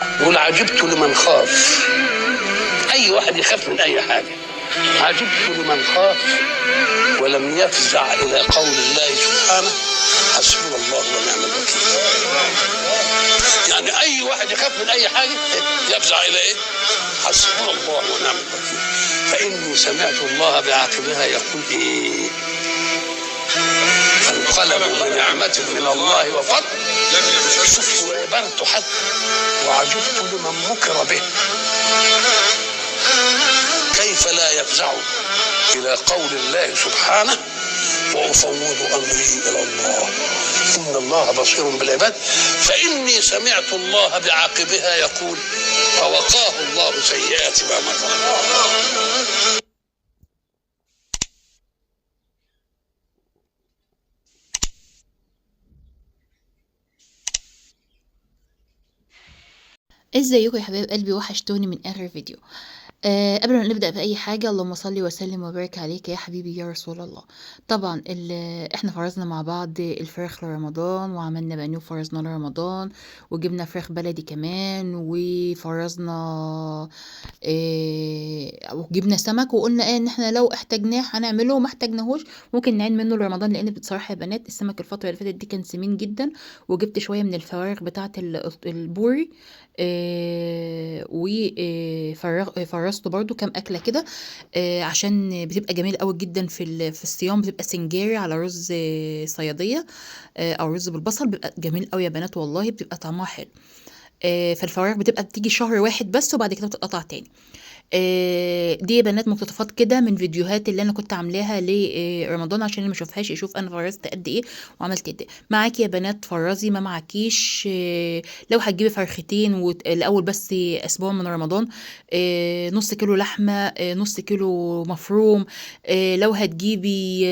يقول عجبت لمن خاف. أي واحد يخاف من أي حاجة. عجبت لمن خاف ولم يفزع إلى قول الله سبحانه حسبنا الله ونعم الوكيل. يعني أي واحد يخاف من أي حاجة يفزع إلى إيه؟ حسبنا الله ونعم الوكيل. فإني سمعت الله بعاقبها يقول إيه؟ فانقلبوا بنعمة من الله وفضل. شوف عبارته حتى، وعجبت لمن مكر به كيف لا يفزع إلى قول الله سبحانه وأفوض أمري إلى الله إن الله بصير بالعباد. فإني سمعت الله بعاقبها يقول فوقاه الله سيئات ما مكروا. ازيكم يا حبايب قلبي، وحشتوني من اخر فيديو. قبل ما نبدا باي حاجة، اللهم صل وسلم وبارك عليك يا حبيبي يا رسول الله. طبعا احنا فرزنا مع بعض الفراخ لرمضان، وعملنا بانيه وفرزنا لرمضان، وجبنا فراخ بلدي كمان، وفرزنا وجبنا سمك، وقلنا ان احنا لو احتاجناه هنعمله وما احتاجناهوش ممكن نعين منه لرمضان، لان بصراحة يا بنات السمك الفترة اللي فاتت دي كان سمين جدا. وجبت شوية من الفوارغ بتاعه البوري، وفرزته برضو كام اكله كده، عشان بتبقى جميلة قوي جدا في الصيام، بتبقى سنجاري على رز صياديه، او رز بالبصل، بيبقى جميل قوي يا بنات والله، بتبقى طعمها حلو. فالفوارغ بتبقى بتيجي شهر واحد بس، وبعد كده بتتقطع تاني. دي يا بنات مقتطفات كده من فيديوهات اللي انا كنت عاملاها لرمضان، عشان اللي ما شافهاش يشوف انا فرزت قد ايه وعملت قد ايه. معاكي يا بنات فرزي، ما معاكيش لو هتجيبي فرختين الاول بس اسبوع من رمضان، نص كيلو لحمه، نص كيلو مفروم، لو هتجيبي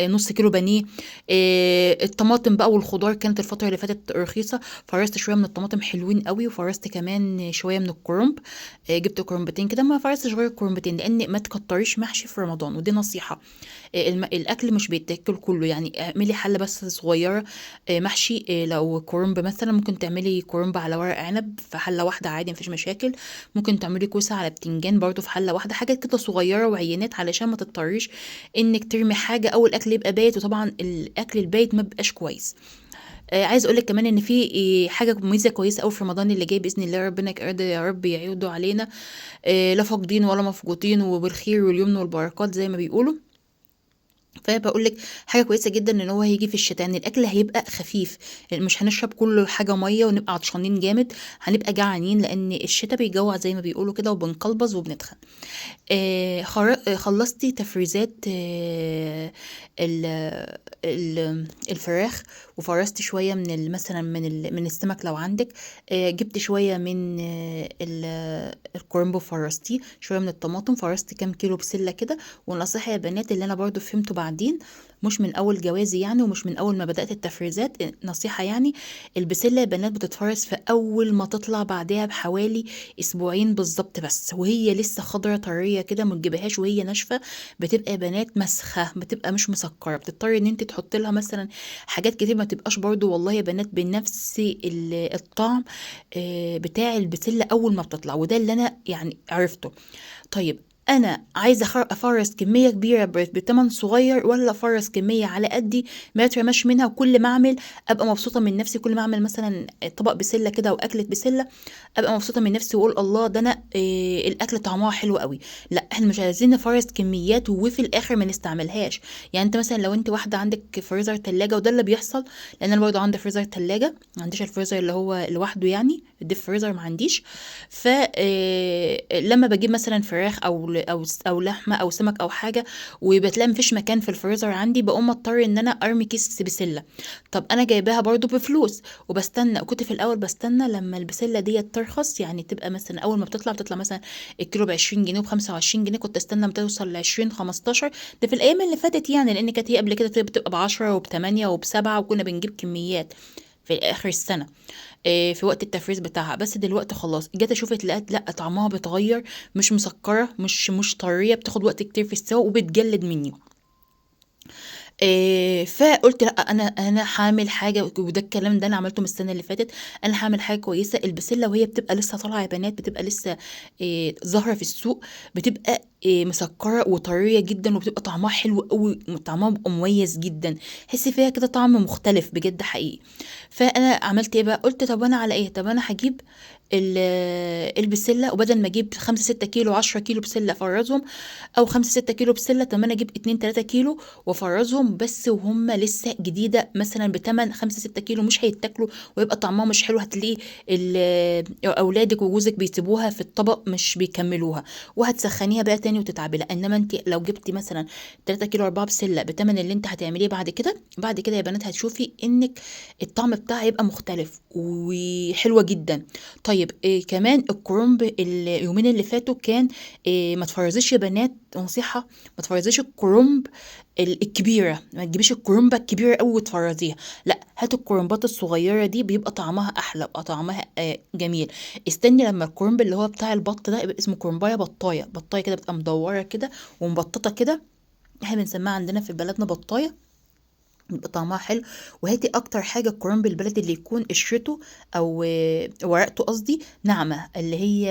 نص كيلو بانيه. الطماطم بقى والخضار كانت الفترة اللي فاتت رخيصة، فرزت شوية من الطماطم حلوين قوي، وفرزت كمان شوية من الكرنب، جبت كرنبتين كده، ما فرزتش غير الكرنبتين لان ما تكتريش محشي في رمضان، ودي نصيحة. الاكل مش بيتاكل كله، يعني اعملي حله بس صغيرة، محشي، لو كرنب مثلا ممكن تعملي كرنب على ورق عنب في حله واحدة عادي مفيش مشاكل، ممكن تعملي كوسة على بتنجان برضو في حله واحدة، حاجات كده صغيرة وعينات علشان ما تضطريش انك ترمي حاجة او الاكل يبقى بايت، وطبعا الاكل البايت ما بيبقاش كويس. عايز اقولك كمان ان في حاجة ميزة كويسة قوي في رمضان اللي جاي باذن الله، ربنا يرضى يا رب يعوده علينا، لا فاقدين ولا مفقودين، وبالخير واليمن والبركات زي ما بيقولوا. فبقول لك حاجة كويسة جدا ان هو هيجي في الشتاء، يعني الاكل هيبقى خفيف، مش هنشرب كل حاجة مية ونبقى عطشانين جامد، هنبقى جعانين لان الشتاء بيجوع زي ما بيقولوا كده، وبنقلبز وبنتخن. خلصتي تفريزات الفراخ، وفرزت شوية من مثلا من السمك لو عندك، جبت شوية من الكرنب وفرزتيه، شوية من الطماطم، فرزت كام كيلو بسلة كده. والنصيحة يا بنات اللي انا برضو فهمته بعدين، مش من اول جوازي يعني، ومش من اول ما بدات التفريزات، نصيحة يعني البسله يا بنات بتتفرز في اول ما تطلع بعدها بحوالي اسبوعين بالظبط بس، وهي لسه خضرة طرية كده، ما تجيبهاش وهي ناشفة، بتبقى يا بنات مسخه، بتبقى مش مسكره، بتضطري ان انت تحطي لها مثلا حاجات كتير، ما تبقاش برضو والله يا بنات بنفس الطعم بتاع البسله اول ما بتطلع، وده اللي انا يعني عرفته. طيب انا عايزه افرز كمية كبيرة بتمن صغير، ولا افرز كمية على قدي ما يترماش منها، وكل ما اعمل ابقى مبسوطة من نفسي، كل ما اعمل مثلا طبق بسلة كده واكله بسلة ابقى مبسوطة من نفسي واقول الله ده انا الاكل طعمها حلو قوي. لا احنا مش عايزين نفرز كميات وفي الاخر ما نستعملهاش. يعني انت مثلا لو انت واحدة عندك فريزر تلاجة، وده اللي بيحصل لان انا برضه عندي فريزر تلاجة، ما عنديش الفريزر اللي هو لوحده يعني ال deep freezer ما عنديش، ف لما بجيب مثلا فراخ او لحمه او سمك او حاجة وبتلاقي مفيش مكان في الفريزر عندي، بقوم اضطر ان انا ارمي كيس بسلة. طب انا جايباها برضو بفلوس وبستنى، كنت في الاول بستنى لما البسله ديت ترخص، يعني تبقى مثلا اول ما بتطلع مثلا الكيلو ب 20 جنيه وب 25 جنيه، كنت استنى لما توصل ل 20 15، ده في الايام اللي فاتت يعني، لان كانت هي قبل كده بتبقى ب 10 وب 8 وب 7، وكنا بنجيب كميات في اخر السنة، في وقت التفريز بتاعها. بس دلوقتي خلاص جيت اشوف لقيت لا طعمها بيتغير، مش مسكره، مش طرية، بتاخد وقت كتير في السوا وبتجلد مني. فقُلت لأ، أنا هاعمل حاجة، وده الكلام ده أنا عملته من السنة اللي فاتت، أنا هاعمل حاجة كويسة. البسلة وهي بتبقى لسه طالعة يا بنات، بتبقى لسه ظاهرة في السوق، بتبقى مسكّرة وطرية جدًا، وبتبقى طعمها حلو أوي، طعمها بيبقى مميز جدًا، تحسّي فيها كده طعم مختلف بجد حقيقي. فأنا عملت إيه بقى، قُلت طَب أنا على إيه، طَب أنا هاجيب البسلة، وبدل ما أجيب 5، 6 كيلو، 10 كيلو بسلة أفرّزهم، أو 5، 6 كيلو بسلة، طَب ما أنا أجيب 2، 3 كيلو وأفرّزهم بس وهُم لسه جديدة، مثلًا بتمن 5، 6 كيلو مش هيتاكلوا ويبقى طعمها مش حلو، هتلاقي أولادِك وجوزِك بيسيبوها في الطبق مش بيكملوها، وهتسخّنيها بقى تاني وتتعبي لها. إنما أنتِ لو جبتِ مثلًا 3 كيلو 4 بسلة بتمن اللي أنتِ هتعمليه بعد كده، بعد كده يا بنات هتشوفي إنِّك الطعم بتاعها هيبقى مختلف وحلوة جدًا. طيب كمان الكرنب اليومين اللي فاتوا كان ما تفرّزيش يا بنات، نصيحة، ما تفرّزيش الكرنب الكبيرة، ما تجيبيش الكرنبة الكبيرة أوي وتفرّزيها، لأ، هاتي الكرنبات الصغيرة دي بيبقى طعمها أحلى، بيبقى طعمها جميل. استني لمّا الكرنب اللي هو بتاع البط ده، يبقى اسمه كرنباية بطاية، بطاية كده بتبقى مدوّرة كده ومبططة كده، إحنا بنسميها عندنا في بلدنا بطاية، بيبقى طعمها حلو. وهاتي أكتر حاجة الكرنب البلدي اللي يكون قشرته أو ورقته قصدي ناعمة، اللي هي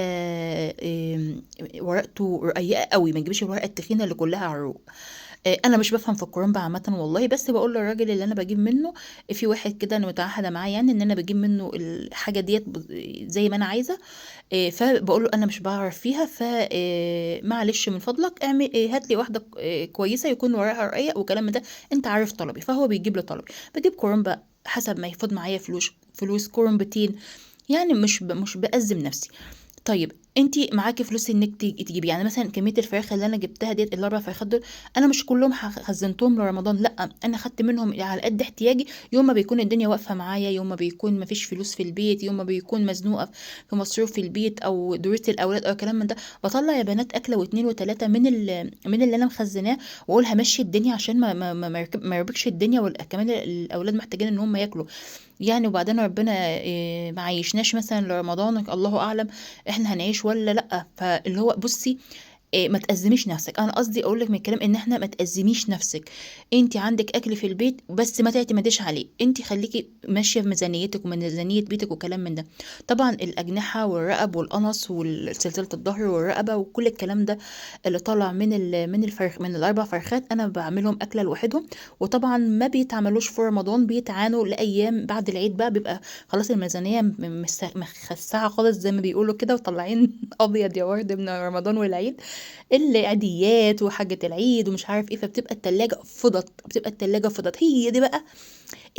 ورقته رقيقة أوي، ما تجيبيش الورقة التخينة اللي كلها عروق. أنا مش بافهم في الكرنب عامةً والله، بس باقول للراجل اللي أنا باجيب منه، في واحد كده أنا متعاهدة معاه يعني إن أنا باجيب منه الحاجة ديّة زي ما أنا عايزة، فباقول له أنا مش باعرف فيها، ف معلش من فضلك اعمل هات لي واحدة كويسة يكون ورقها رقيق وكلام من ده، أنت عارف طلبي، فهو بيجيب لي طلبي. باجيب كرنب حسب ما يفوض معايا فلوس كرنبتين، يعني مش بأزم نفسي. طيب أنتِ معاكِ فلوس إنِّك تجيبي، يعني مثلًا كمية الفراخ اللي أنا جبتها ديّة ال4 فرخات دول، أنا مش كلّهم خزّنتهم لرمضان، لأ، أنا خدت منهم على قد احتياجي يوم ما بيكون الدنيا واقفة معايا، يوم ما بيكون ما فيش فلوس في البيت، يوم ما بيكون مزنوقة في مصروف في البيت أو دروس الأولاد أو كلام من ده، باطلّع يا بنات أكلة و2 و3 من اللي أنا مخزّناه، وأقول هامشّي الدنيا عشان ما اربكش الدنيا، كمان الأولاد محتاجين إن هم ياكلوا. يعني وبعدين ربنا ما عيشناش مثلًا لرمضان، الله أعلم إحنا هنعيش والّا لأ، فاللي هو بُصّي ما تأزميش نفسِك، أنا قصدي أقول لِك من الكلام إن إحنا ما تأزميش نفسِك، أنتِ عندِك أكل في البيت بس ما تعتمديش عليه، أنتِ خليكِ ماشية بميزانيتِك وميزانية بيتِك وكلام من ده. طبعًا الأجنحة والرقب والقنص وسلسلة الضهر والرقبة وكل الكلام ده اللي طالع من ال4 فرخات، أنا باعملهم أكلة لوحدهم، وطبعًا ما بيتعملوش في رمضان، بيتعانوا لأيام بعد العيد بقى، بيبقى خلاص الميزانية مخسعة خالص زي ما بيقولوا كده، وطالعين أبيض يا ورد من رمضان والعيد، العيديات وحاجة العيد ومش عارف إيه، فبتبقى التلاجة فضت، بتبقى التلاجة فضت. هي دي بقى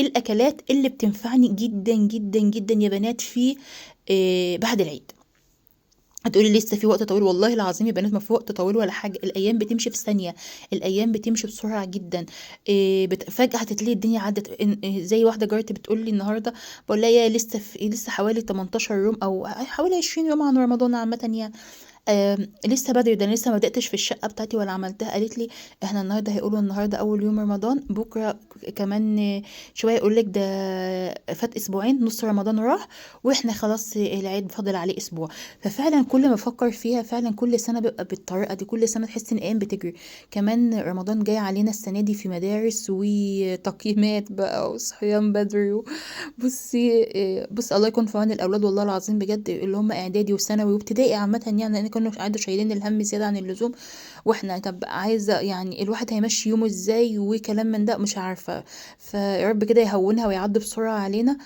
الأكلات اللي بتنفعني جدًا، جدًا، جدًا يا بنات في بعد العيد. هتقولي لسه في وقت طويل، والله العظيم يا بنات ما في وقت طويل ولا حاجة، الأيام بتمشي في ثانية، الأيام بتمشي بسرعة جدًا، فجأة هتتلاقي الدنيا عدت. زي واحدة جارتي بتقول لي النهارده، بقول لها يا لسه في، لسه حوالي 18 يوم أو حوالي 20 يوم عن رمضان عامةً يعني، لسه بدري، ده أنا لسه ما بدأتش في الشقة بتاعتي ولا عملتها. قالت لي إحنا النهارده هيقولوا النهارده أول يوم رمضان، بكرة كمان شوية يقول لك ده فات أسبوعين، نص رمضان راح، وإحنا خلاص العيد فاضل عليه أسبوع. ففعلا كل ما أفكر فيها فعلا كل سنة بيبقى بالطريقة دي، كل سنة تحس إن الأيام بتجري. كمان رمضان جاي علينا السنة دي في مدارس وتقييمات بقى وصحيان بدري بصي الله يكون في عون الأولاد والله العظيم بجد، اللي هم إعدادي وثانوي وابتدائي عامة يعني، لأن كانوا قاعدوا شايلين الهم زيادة عن اللزوم، واحنا طب عايزة يعني الواحد هيمشي يومه ازاي وكلام من ده مش عارفة. فيا رب كده يهونها ويعدي بسرعة علينا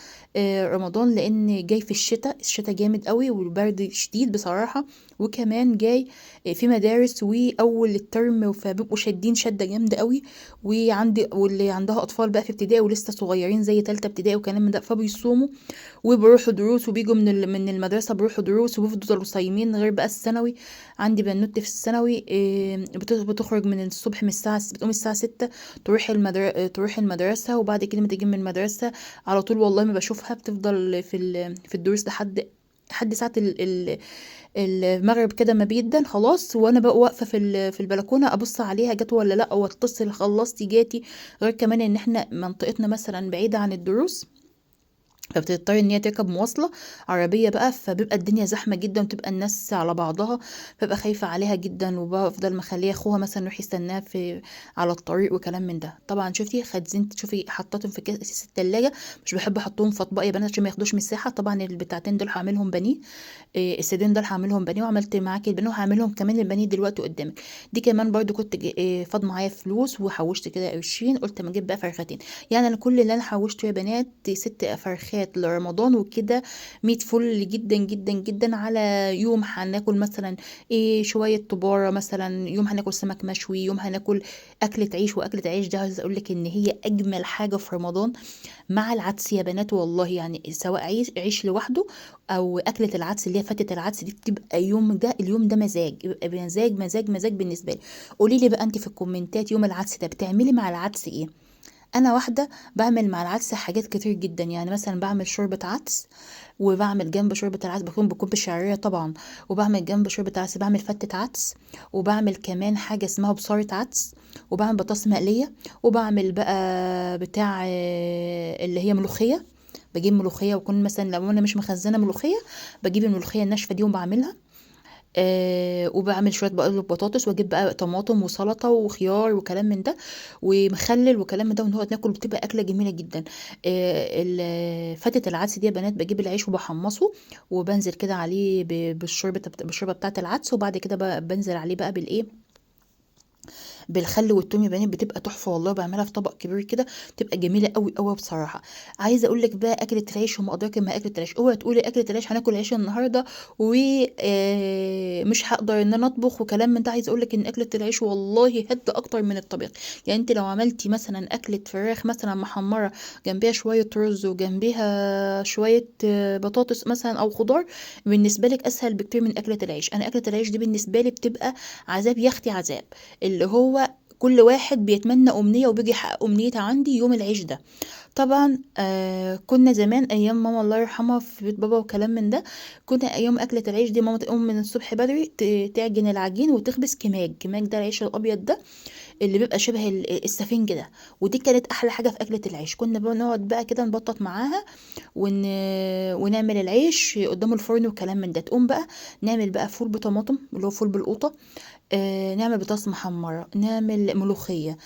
رمضان، لأن جاي في الشتاء، الشتاء جامد قوي والبرد شديد بصراحة، وكمان جاي في مدارس وأول الترم، فبيبقوا شادين شدة جامدة قوي، واللي عندها أطفال بقى في ابتدائي ولسه صغيرين زي تالتة ابتدائي وكلام من ده، فبيصوموا وبيروحوا دروس وبيجوا من المدرسة بيروحوا دروس وبيفضلوا صايمين. غير بقى الثانوي، عندي بنوتي في الثانوي، بتخرج من الصبح من الساعة بتقوم الساعة 6 تروح المدرسة، وبعد كده ما تيجي من المدرسة على طول والله ما بشوفها، بتفضل في الدروس لحد ساعة المغرب كده ما بيدن خلاص، وانا بقى واقفة في البلكونة ابص عليها جت ولا لا، واتصل خلصتي جاتي. غير كمان ان احنا منطقتنا مثلا بعيدة عن الدروس، فبتضطر ان هي تركب مواصلة عربية بقى، فبيبقى الدنيا زحمة جدا وتبقى الناس على بعضها، فببقى خايفة عليها جدا، وبفضل مخليه اخوها مثلا يروح يستناها في على الطريق وكلام من ده. طبعا شفتي خزنت، شوفي حطيتهم في كيس التلاجة، مش بحب احطهم في اطباق يا بنات عشان ما ياخدوش مساحة. طبعا البتاعتين دول هعملهم بانيه، السدين دول هعملهم بانيه، وعملت معاكي البانيه وهعملهم كمان البانيه دلوقتي قدامك. دي كمان برضو كنت فاض معايا فلوس وحوشت كده قرشين، قلت ما اجيب بقى فرختين. يعني انا كل اللي انا حوشته يا بنات 6 فرخات لرمضان وكده، 100 فل جدا جدا جدا. على يوم هناكل مثلا ايه، شوية طباره مثلا، يوم هناكل سمك مشوي، يوم هناكل اكله عيش. واكله عيش ده عايزه اقول لك ان هي اجمل حاجة في رمضان مع العدس يا بنات والله. يعني سواء عيش لوحده او اكله العدس اللي هي فتة العدس دي، بتبقى يوم ده، اليوم ده مزاج، يبقى مزاج مزاج مزاج بالنسبة لي. قولي لي بقى انت في الكومنتات يوم العدس ده بتعملي مع العدس ايه؟ انا واحدة بعمل مع العدس حاجات كتير جدا، يعني مثلا بعمل شوربة عدس، وبعمل جنب شوربة العدس بكون بالشعريه طبعا، وبعمل جنب شوربة العدس بعمل فتة عدس، وبعمل كمان حاجة اسمها بصاره عدس، وبعمل بطاطس مقلية، وبعمل بقى بتاع اللي هي ملوخية. بجيب ملوخية، وكون مثلا لو انا مش مخزنة ملوخية بجيب الملوخية الناشفه دي وبعملها، وبعمل شوية بقلب بطاطس، واجيب بقى طماطم وسلطة وخيار وكلام من ده ومخلل وكلام من ده، ونقعد ناكل، بتبقى اكله جميلة جدا. فتة العدس دي يا بنات بجيب العيش وبحمصه وبنزل كده عليه بالشوربه بتاعه العدس، وبعد كده بقى بنزل عليه بقى بالايه، بالخل والثوم يا بنات، بتبقى تحفة والله. بعملها في طبق كبير كده، بتبقى جميلة قوي قوي بصراحة. عايزه اقول لك بقى اكله العيش وما ادراك ما اكله العيش. اوعي تقولي اكله العيش هناكل عيش النهارده ومش هقدر ان انا اطبخ وكلام من ده. عايزه اقول لك ان اكله العيش والله هد اكتر من الطبيخ. يعني انت لو عملتي مثلا اكله فراخ مثلا محمرة جنبيها شوية رز وجنبيها شوية بطاطس مثلا او خضار، بالنسبة لك اسهل بكتير من اكله العيش. انا اكله العيش دي بالنسبة لي بتبقى عذاب يا اختي، عذاب، اللي هو كل واحد بيتمنى أمنية وبيجي يحقق أمنيتها عندي يوم العيش ده. طبعا كنا زمان أيام ماما الله يرحمها في بيت بابا وكلام من ده، كنا أيام أكلة العيش دي ماما تقوم من الصبح بدري تعجن العجين وتخبز كماج. كماج ده العيش الأبيض ده اللي بيبقى شبه السفنج ده، ودي كانت أحلى حاجة في أكلة العيش. كنا بنقعد بقى كده نبطط معاها ونعمل العيش قدام الفرن وكلام من ده. تقوم بقى نعمل بقى فول بطماطم اللي هو فول بالقوطة، نعمل بطاطس محمرة، نعمل ملوخية،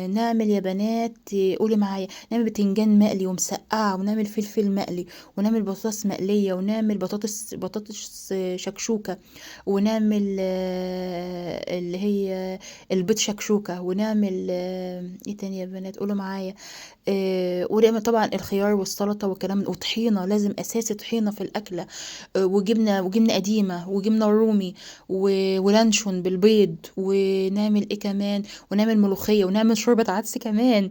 نعمل يا بنات، قولي معايا، نعمل بتنجان مقلي ومسقعة، ونعمل فلفل مقلي، ونعمل بطاطس مقلية، ونعمل بطاطس شكشوكة، ونعمل اللي هي البيض شكشوكة، ونعمل ايه تاني يا بنات قولوا معايا، ونعمل طبعا الخيار والسلطة والكلام، وطحينة، لازم اساسي طحينة في الأكلة، وجبنة قديمة، وجبنة رومي، ولانشون بالبيض، ونعمل ايه كمان، ونعمل ملوخية، ونعمل شوربة عدس كمان.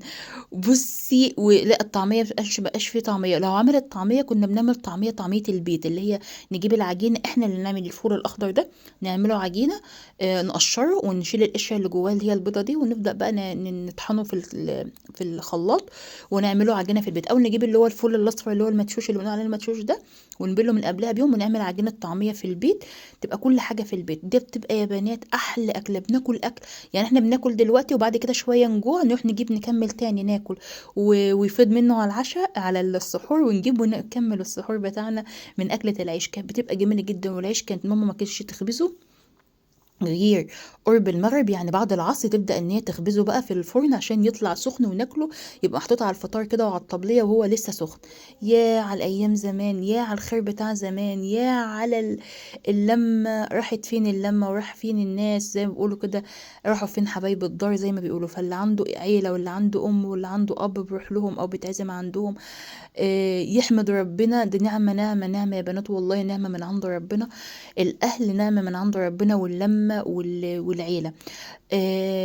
بصي ولا الطعمية مبقاش فيه طعمية. لو عملت طعمية كنا بنعمل طعمية البيت، اللي هي نجيب العجينة احنا اللي نعمل الفول الأخضر ده، نعمله عجينة، نقشره ونشيل القشرة اللي جواه اللي هي البيضة دي، ونبدأ بقى نطحنه في الخلاط ونعمله عجينة في البيت، أو نجيب اللي هو الفول الأصفر اللي هو المدشوش اللي بنقول عليه المدشوش ده، ونبله من قبلها بيوم ونعمل عجينة طعمية في البيت. تبقى كل حاجة في البيت. دي بتبقى يا بنات أحلى أكلة. بناكل أكل يعني احنا بناكل دلوقتي وبعد كده شوية نجوع نروح نجيب نكمل تاني ناكل، ويفيض منه على العشاء على السحور، ونجيب ونكمل السحور بتاعنا من أكلة العيش. كانت بتبقى جميلة جدا. والعيش كانت ماما ما كانتش تخبزه غير قرب المغرب، يعني بعد العصر تبدأ ان هي تخبزه بقى في الفرن عشان يطلع سخن وناكله، يبقى محطوط على الفطار كده وعلى الطبلية وهو لسه سخن. يا على الايام زمان، يا على الخير بتاع زمان، يا على اللمة. راحت فين اللمة وراح فين الناس، زي ما بيقولوا كده راحوا فين حبايب الدار زي ما بيقولوا. فاللي عنده عيلة واللي عنده ام واللي عنده اب بيروح لهم او بيتعزم عندهم، يحمد ربنا. دي نعمة نعمة نعمة يا بنات والله، نعمة من عند ربنا. الاهل نعمة من عند ربنا، واللمة والعيلة.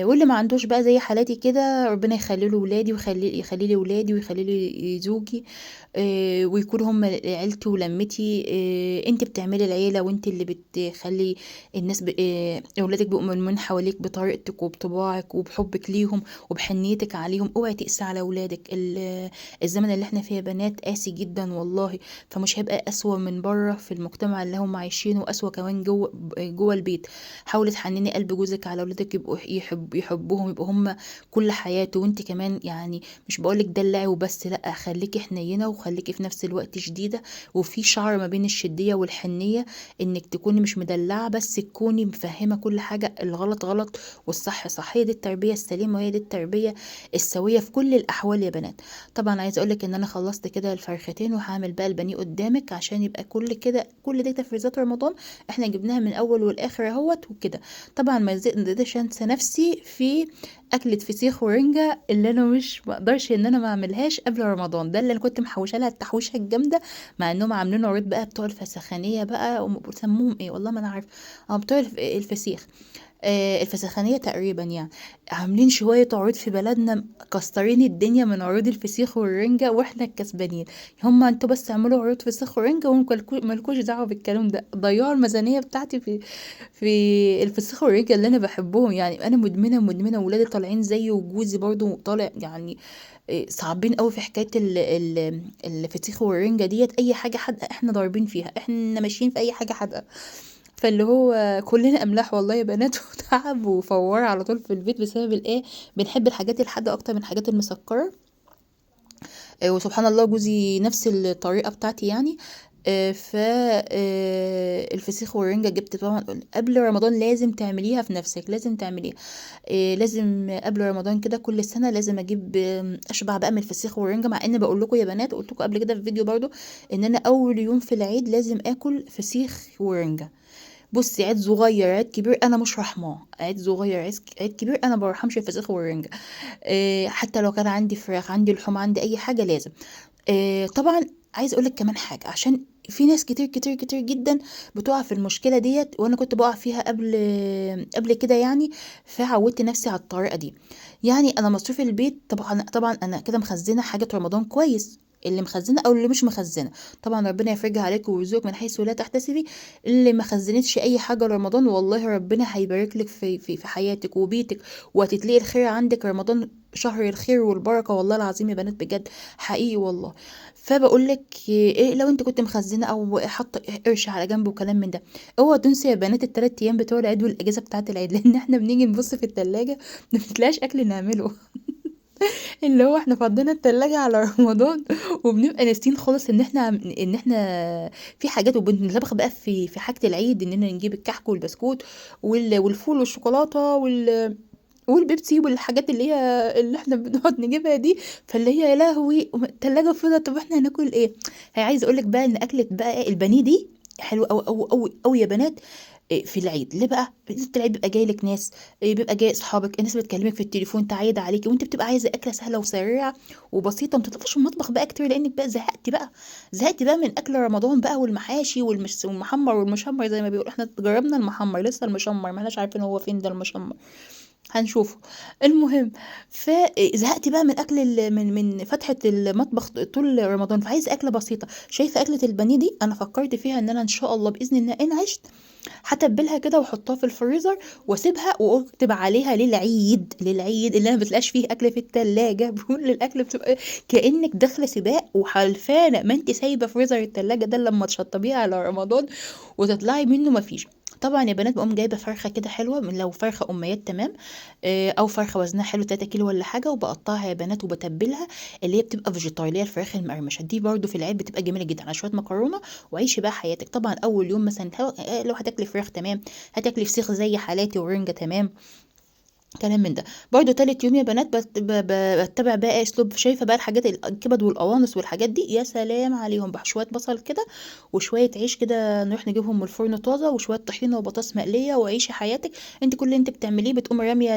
واللي ما عندوش بقى زي حالاتي كده ربنا يخلي له ولادي، ويخلي يخلي لي ولادي، ويخلي لي زوجي، ويكون هم عيلتي ولمتي. انت بتعملي العيلة، وانت اللي بتخلي الناس اولادك بيبقوا من حواليك بطريقتك وبطباعك وبحبك ليهم وبحنيتك عليهم. اوعي تقسي على اولادك. الزمن اللي احنا فيه يا بنات قاسي جدا والله، فمش هيبقى اسوأ من بره في المجتمع اللي هم عايشينه، واسوأ كمان جوه البيت. حاولي حاولي تحنني قلب جوزك على ولادك، يبقوا يحبوهم، يبقوا هم كل حياته. وانت كمان يعني مش بقولك دلعي وبس، لا خليكي حنينه وخليكي في نفس الوقت شديدة، وفي شعر ما بين الشديه والحنيه، انك تكوني مش مدلعه بس تكوني مفهمه كل حاجة، الغلط غلط والصح صح. هي دي التربية السليمة وهي دي التربية السوية في كل الاحوال يا بنات. طبعا عايزه اقولك ان انا خلصت كده الفرختين، وهعمل بقى البانيه قدامك عشان يبقى كل كده، كل دي تفريزات رمضان احنا جبناها من اول والاخر اهوت وكده. طبعا ما اقدرش انسى نفسي في اكله فسيخ ورنجه اللي انا مش بقدرش ان انا ما اعملهاش قبل رمضان، ده اللي انا كنت محوشه لها التحويشه الجامدة، مع انهم عاملين عروض بقى بتوع الفسخانيه بقى، وسموهم ايه والله ما انا عارفه، بتوع الفسيخ، الفسخانيه تقريبا يعني، عاملين شوية عروض في بلدنا، مكسرين الدنيا من عروض الفسيخ والرنجه، واحنا الكسبانين. هما انتوا بس اعملوا عروض فسيخ ورنجه ومالكوش دعوه بالكلام ده، ضيعوا الميزانية بتاعتي في الفسيخ والرنجه اللي انا بحبهم يعني. انا مدمنه، ولادي طالعين زيي، وجوزي برضو طالع يعني صعبين قوي في حكاية الفسيخ والرنجه ديت. اي حاجة حادقه احنا ضاربين فيها، احنا ماشيين في اي حاجة حادقه، فاللي هو كلنا املاح والله يا بنات وتعب وفوار على طول في البيت بسبب الايه، بنحب الحاجات الحادقه اكتر من الحاجات المسكره. وسبحان الله جوزي نفس الطريقة بتاعتي يعني. ف الفسيخ والرنجة جبت طبعا قبل رمضان، لازم تعمليها في نفسك، لازم تعمليها، لازم قبل رمضان كده كل سنة لازم اجيب، اشبع بقى من الفسيخ والرنجة. مع ان بقول لكم يا بنات، قلت لكم قبل كده في فيديو برضو، ان انا اول يوم في العيد لازم اكل فسيخ ورنجة. بصي عيد صغير عيد كبير انا مش رحماه، عيد صغير عيد كبير انا ما برحمش الفسيخ والرنجة، حتى لو كان عندي فراخ، عندي لحوم، عندي اي حاجة لازم. طبعا عايز اقولك كمان حاجة، عشان في ناس كتير كتير كتير جدا بتقع في المشكلة ديت، وانا كنت بقع فيها قبل كده يعني، فعودت نفسي على الطريقة دي. يعني انا مصروف البيت طبعا انا كده مخزنة حاجة رمضان كويس، اللي مخزنة او اللي مش مخزنة طبعا ربنا يفرجها عليك ويرزقك من حيث لا تحتسبي. اللي ما خزنتش اي حاجة لرمضان والله ربنا هيبارك لك في في في حياتك وبيتك، وهتتلاقي الخير عندك. رمضان شهر الخير والبركة والله العظيم يا بنات، بجد حقيقي والله. فبقول لك ايه، لو انت كنت مخزنة او حاطه قرش على جنب وكلام من ده، اوعوا تنسي يا بنات الثلاث ايام بتوع العيد والاجازه بتاعه العيد، لان احنا بنيجي نبص في الثلاجة ما بنلاقيش اكل نعمله، اللي هو احنا فضينا التلاجة على رمضان وبنبقى ناسيين خالص ان احنا في حاجات، وبنطبخ بقى في حاجة العيد، اننا نجيب الكحك والبسكوت والفول والشوكولاتة والبيبسي والحاجات اللي هي اللي احنا بنقعد نجيبها دي، فاللي هي يا لهوي التلاجة فضت، طب احنا هناكل ايه؟ هي عايزه اقول لك بقى ان اكلة بقى البانيه دي حلوة قوي قوي قوي قوي يا بنات في العيد. ليه بقى؟ في العيد بيبقى جاي لك ناس، بيبقى جاي اصحابك، الناس بتكلمك في التليفون تعيد عليكي، وانت بتبقى عايزه اكله سهلة وسريعة وبسيطة، ما تطلبش من المطبخ بقى كتير، لانك بقى زهقتي بقى من اكل رمضان بقى، والمحاشي والمحمر والمشمر زي ما بيقولوا. احنا جربنا المحمر، لسه المشمر ما احناش عارفين هو فين ده المشمر، هنشوفه. المهم فزهقت بقى من اكل من فتحه المطبخ طول رمضان، فعايزه اكله بسيطة. شايفه اكله البانيه دي انا فكرت فيها ان انا ان شاء الله باذن الله ان عشت هتبلها كده واحطها في الفريزر واسيبها، واكتب عليها للعيد، للعيد اللي انا ما بتلاقيش فيه اكل في التلاجة. بقول الاكل بتبقى كانك داخله سباق وحلفانه، ما انت سايبه فريزر التلاجة ده لما تشطبيها على رمضان وتطلعي منه ما فيش. طبعا يا بنات بقوم جايبه فرخة كده حلوة، من لو فرخة اميات تمام، او فرخة وزنها حلو 3 كيلو ولا حاجة، وبقطعها يا بنات وبتبلها، اللي هي بتبقى فيجيتار، اللي هي الفراخ المقرمشه دي برده في العيد بتبقى جميلة جدا على شوية مكرونه، وعيشي بقى حياتك. طبعا اول يوم مثلا لو هتاكلي فراخ تمام، هتاكلي فسيخ زي حالاتي ورنجه تمام، كلام من ده. برضو تالت يوم يا بنات بتبع بقى اسلوب، شايفه بقى الحاجات الكبد والقوانص والحاجات دي، يا سلام عليهم، بشوية بصل كده وشوية عيش كده نروح نجيبهم من الفرن طازة، وشوية طحينه وبطاطس مقلية، وعيشي حياتك. انت كل اللي انت بتعمليه بتقوم راميه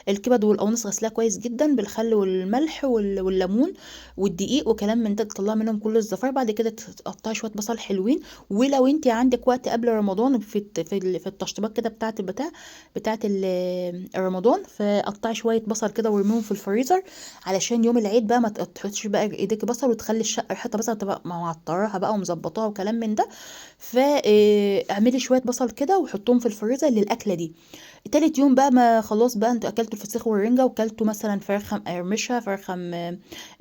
الكبد والقوانص، غسلاها كويس جدا بالخل والملح والليمون والدقيق وكلام من ده، تطلعي منهم كل الزفار. بعد كده تقطعي شوية بصل حلوين، ولو انت عندك وقت قبل رمضان في التشطيبات كده بتاعه البتاع بتاعه رمضان، فقطعي شوية بصل كده وارميهم في الفريزر، علشان يوم العيد بقى ما تحطش بقى ايديك بصل وتخلي الشقة ريحتها بصل، تبقى معطراها بقى ومظبطاها وكلام من ده. فاعملي شوية بصل كده وحطهم في الفريزر للاكله دي. تالت يوم بقى ما خلاص بقى انتوا اكلتوا الفسيخ والرنجه، وكلتوا مثلا فرخة مقرمشه، فرخة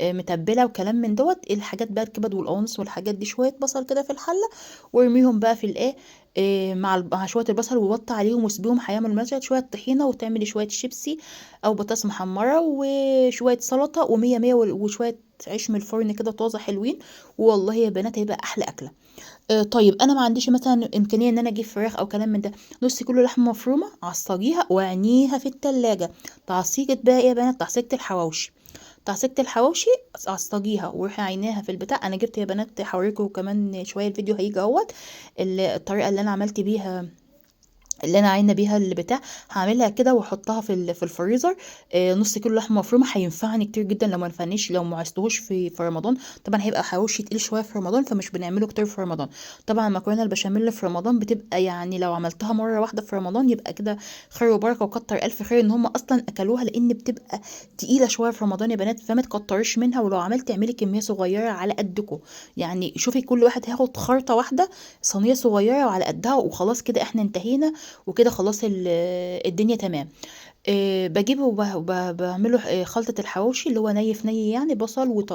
متبله وكلام من دوت، الحاجات بقى الكبد والقوانص والحاجات دي، شوية بصل كده في الحلة وارميهم بقى في الايه، مع شوية البصل، ووطي عليهم وسيبيهم هيعملوا مثلا شوية طحينه، وتعملي شوية شيبسي او بطاطس محمرة وشوية سلطة ومية مية، وشوية عيش من الفرن كده طازة حلوين، والله يا بنات هيبقى احلى اكله. طيب انا ما عنديش مثلا امكانية ان انا اجيب فراخ او كلام من ده، نص كيلو لحمه مفرومه عصجيها وعينيها في التلاجة. تعصيجة بقى ايه يا بنات؟ تعصيجة الحواوشي. تعصيجة الحواوشي عصجيها وروحي عينيها في البتاع. انا جبت يا بنات، هوريكم كمان شوية الفيديو هيجي اهوت الطريقة اللي انا عملت بيها، اللي انا عاينه بيها البتاع، هعملها كده واحطها في الفريزر. نص كيلو لحمه مفرومه هينفعني كتير جدا، لو ما نفعنيش لو ما عزتهوش في رمضان. طبعا هيبقى حواوشي تقيل شوية في رمضان، فمش بنعمله كتير في رمضان. طبعا المكرونه البشاميل في رمضان بتبقى يعني لو عملتها مرة واحدة في رمضان يبقى كده خير وبركة، وكتر الف خير ان هم اصلا اكلوها، لان بتبقى تقيلة شوية في رمضان يا بنات، فما تكتريش منها. ولو عملت اعملي كمية صغيرة على قدكم، يعني شوفي كل واحد هياخد خرطه واحدة، صينية صغيرة وعلى قدها، وخلاص كده احنا انتهينا وكده خلاص الدنيا تمام. بجيبه وبعمله خلطة الحواوشي اللي هو ني في ني، يعني بصل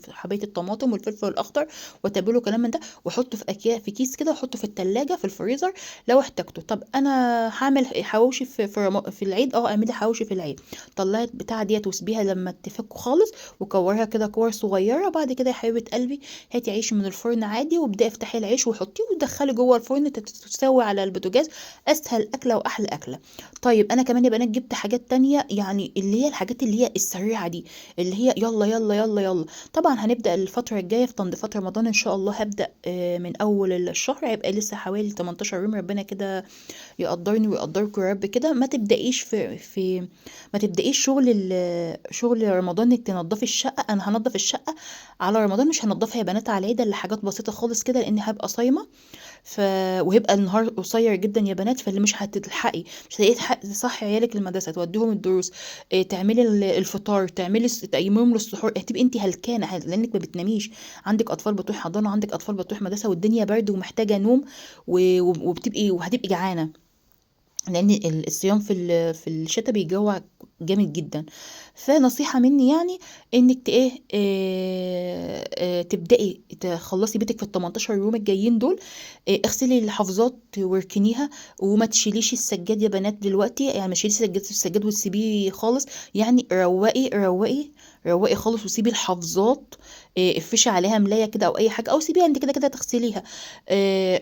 وحباية الطماطم والفلفل الأخضر وتبله كلام من ده، واحطه في أكياس في كيس كده، واحطه في التلاجة في الفريزر لو احتاجته. طب أنا هعمل حواوشي في العيد، اعملي حواوشي في العيد. طلعت بتاع ديت وسيبيها لما تفك خالص، وكورها كده كور صغيرة. بعد كده يا حبيبة قلبي هاتي عيش من الفرن عادي، وابدأي افتحي العيش وحطيه ودخلي جوه الفرن تتسوي على البوتاجاز. أسهل أكلة وأحلى أكلة. طيب أنا كمان يا بنات جبت حاجات تانية، يعني اللي هي الحاجات اللي هي السريعة دي، اللي هي يلا يلا يلا يلا. طبعا هنبدأ الفترة الجاية في تنظيفات رمضان ان شاء الله، هبدأ من اول الشهر، هيبقى لسه حوالي 18 يوم، ربنا كده يقدرني ويقدركم يا رب كده. ما تبدأيش في ما تبدأيش شغل رمضان انك تنظفي الشقة. انا هنظف الشقة على رمضان، مش هنظفها يا بنات على العيد الا حاجات بسيطة خالص كده، لان هبقى صايمة، وهيبقى النهار قصير جدا يا بنات، فاللي مش هتلحقي، مش هتلاقي تصحي عيالك المدرسة، توديهم الدروس، تعملي الفطار، تعملي تقيميهم للسحور، هتبقي انت هلكانه لانك ما بتناميش، عندك اطفال بتروح حضانة، عندك اطفال بتروح مدرسه، والدنيا برد ومحتاجة نوم، وهتبقي جعانة، لان الصيام في الشتاء بيجوع جامد جدا. فنصيحة مني يعني انك تبدأي تخلصي بيتك في ال 18 يوم الجايين دول. اغسلي الحافظات واركنيها، وما تشيليش السجاد يا بنات دلوقتي، يعني ما تشيليش السجاد وتسيبيه خالص، يعني روقي روقي روقي خالص، وسيبي الحافظات، افرشي عليها ملاية كده او اي حاجة، او سيبيها انت كده كده تغسليها.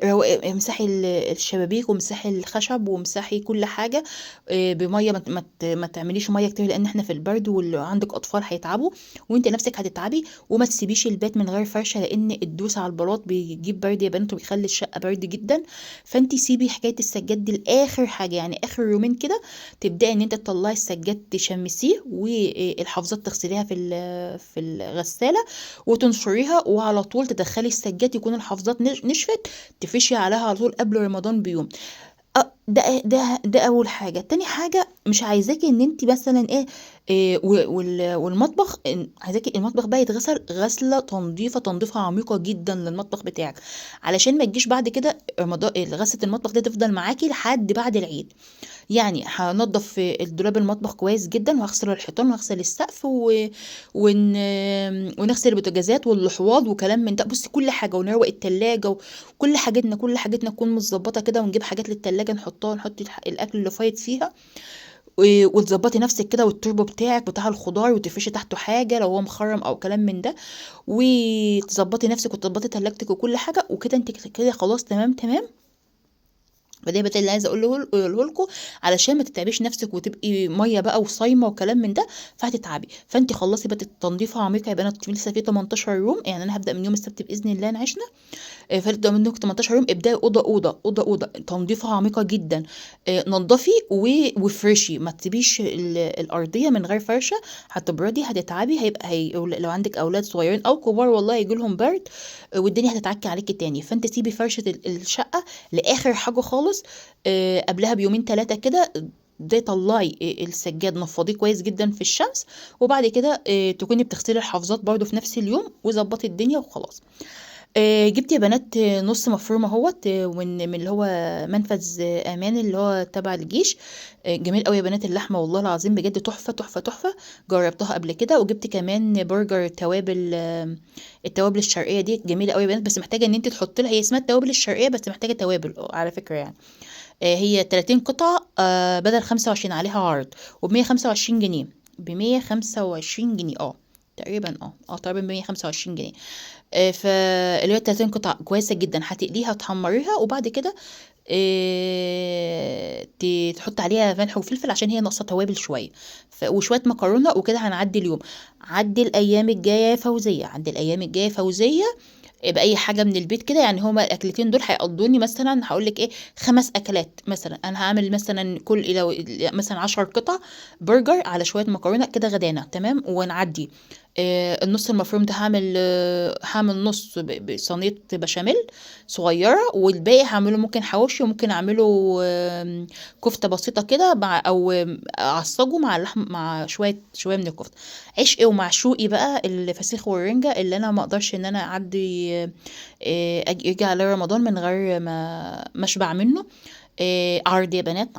روقي، امسحي الشبابيك، وامسحي الخشب، وامسحي كل حاجة، بمية، ما تعمليش مية كتير لان احنا في البرد، واللي عندك اطفال هيتعبوا وانت نفسك هتتعبي. وما تسيبيش البيت من غير فرشه، لان الدوس على البلاط بيجيب برد يا بنات، وبيخلي الشقة برد جدا. فانت سيبي حكاية السجاد دي لاخر حاجة، يعني اخر يومين كده تبداي ان انت تطلعي السجاد تشمسيه، والحافظات تغسليها في الغسالة وتنشريها، وعلى طول تدخلي السجاد يكون الحافظات نشفت، تفشي عليها على طول قبل رمضان بيوم. ده اول حاجة. تاني حاجة، مش عايزاكي ان انت مثلا ايه، والمطبخ، عايزاكي المطبخ بقى يتغسل غسله تنظيفه، تنظيفه عميقة جدا للمطبخ بتاعك، علشان ما تجيش بعد كده رمضان غسله المطبخ دي تفضل معاكي لحد بعد العيد. يعني هنضف الدولاب المطبخ كويس جدا، وهغسل الحيطان، وهغسل السقف، ونغسل البوتاجازات والحواض وكلام من ده، بصي كل حاجة، ونروق التلاجة، وكل حاجتنا، كل حاجتنا تكون متظبطه كده، ونجيب حاجات للتلاجة نحطها، نحط الاكل اللي فايت فيها، وتظبطي نفسك كده، والتربو بتاعك بتاع الخضار، وتفرشي تحته حاجة لو هو مخرم او كلام من ده، وتظبطي نفسك وتظبطي تلاجتك وكل حاجة وكده. انت كده خلاص تمام تمام. فده بقى اللي عايزه اقوله لكم، علشان ما تتعبيش نفسك وتبقي مية بقى وصايمه وكلام من ده، فهتتعبي. فانت خلصي بقى التنظيف عميق يا بنات، لسه في 18 يوم، يعني انا هبدا من يوم السبت باذن الله نعيشنا، فابدا منك 18 يوم، ابداي اوضة اوضة اوضة اوضة، تنظيفها عميقة جدا، نظفي وفرشي، ما تسيبيش الارضية من غير فرشه، هتبردي هتتعبي، لو عندك اولاد صغيرين او كبار والله هيجي لهم برد، والدنيا هتتعكي عليكي تاني. فانت سيبي فرشه الشقة لاخر حاجة خالص، قبلها بيومين 3 كده، ده طلعي السجاد نفضيه كويس جدا في الشمس، وبعد كده تكوني بتغسلي الحافظات برده في نفس اليوم، وظبطي الدنيا وخلاص. جبت يا بنات نص مفرومه اهوت، من اللي هو منفذ امان اللي هو تبع الجيش. جميل قوي يا بنات اللحمة والله العظيم بجد تحفة تحفة تحفة، جربتها قبل كده. وجبت كمان برجر توابل، التوابل الشرقية دي جميلة قوي يا بنات، بس محتاجه ان انت تحطي لها، هي اسمها التوابل الشرقية بس محتاجه توابل على فكرة يعني. هي 30 قطعه بدل 25 عليها عرض، وب 125 جنيه، ب 125 جنيه تقريبا، تقريبا ب 125 جنيه. فاللي هي 30 قطعة كويسة جدا، هتقليها وتحمريها، وبعد كده تحط عليها ملح وفلفل عشان هي ناقصة توابل شوية، وشوية مكرونة وكده. هنعدي اليوم، عدي الأيام الجاية يا فوزية، عدي الأيام الجاية فوزية بأي حاجة من البيت كده يعني. هما الأكلتين دول هيقضوني مثلا، هقولك ايه، 5 أكلات مثلا. أنا هعمل مثلا كل لو مثلا 10 قطع برجر على شوية مكرونة كده غدانا تمام، ونعدي. النص المفروم ده هعمل نص بصينية بشاميل صغيرة، والباقي هعمله ممكن حواوشي، وممكن اعمله كفتة بسيطة كده مع، او اعصجه مع اللحم، مع شوية من الكفتة. عشقي ومعشوقي بقى الفسيخ والرنجة، اللي انا ما اقدرش ان انا اعدي، اجي على رمضان من غير ما اشبع منه. عرض يا بنات،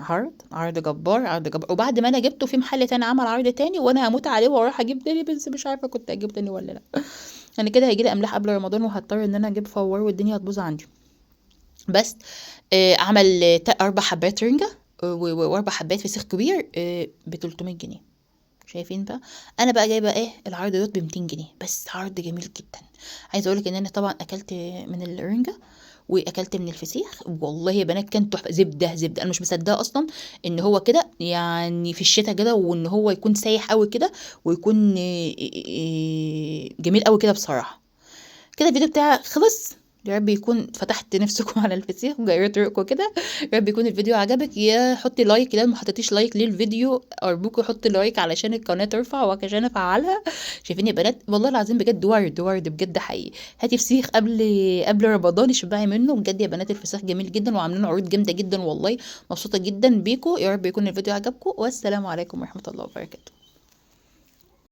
عرض جبار، عرض جبار. وبعد ما انا جبته في محل تاني عمل عرض تاني، وانا هموت عليه واروح اجيب تاني، بس مش عارفه كنت اجيب تاني ولا لا. انا كده هيجي لي املاح قبل رمضان، وهضطر ان انا اجيب فوار والدنيا هتبوظ عندي. بس عمل 4 حبات رنجه، و4 حبات فسيخ كبير، ب 300 جنيه. شايفين بقى؟ انا بقى جايبه ايه العرض دوت ب 200 جنيه بس، عرض جميل جدا. عايزه اقولك ان انا طبعا اكلت من الرنجه واكلت من الفسيخ، والله يا بنات كان تحفة، زبدة زبدة. انا مش مصدقه اصلا ان هو كده يعني في الشتاء كده، وان هو يكون سايح قوي كده، ويكون جميل قوي كده بصراحة. كده الفيديو بتاعي خلص، يا رب يكون فتحت نفسكم على الفسيخ وجريت ريقكم كده. يا رب يكون الفيديو عجبك، يا حطي like، لو ما حطيتيش like للفيديو ارجوكي حطي like علشان القناة ترفع وعشان افعلها. شايفين يا بنات والله العظيم بجد ورد ورد بجد حقيقي. هاتي فسيخ قبل رمضان اشبعي منه بجد يا بنات، الفسيخ جميل جدا وعاملين عروض جامدة جدا والله. مبسوطة جدا بيكم، يا رب يكون الفيديو عجبكم، والسلام عليكم ورحمة الله وبركاته.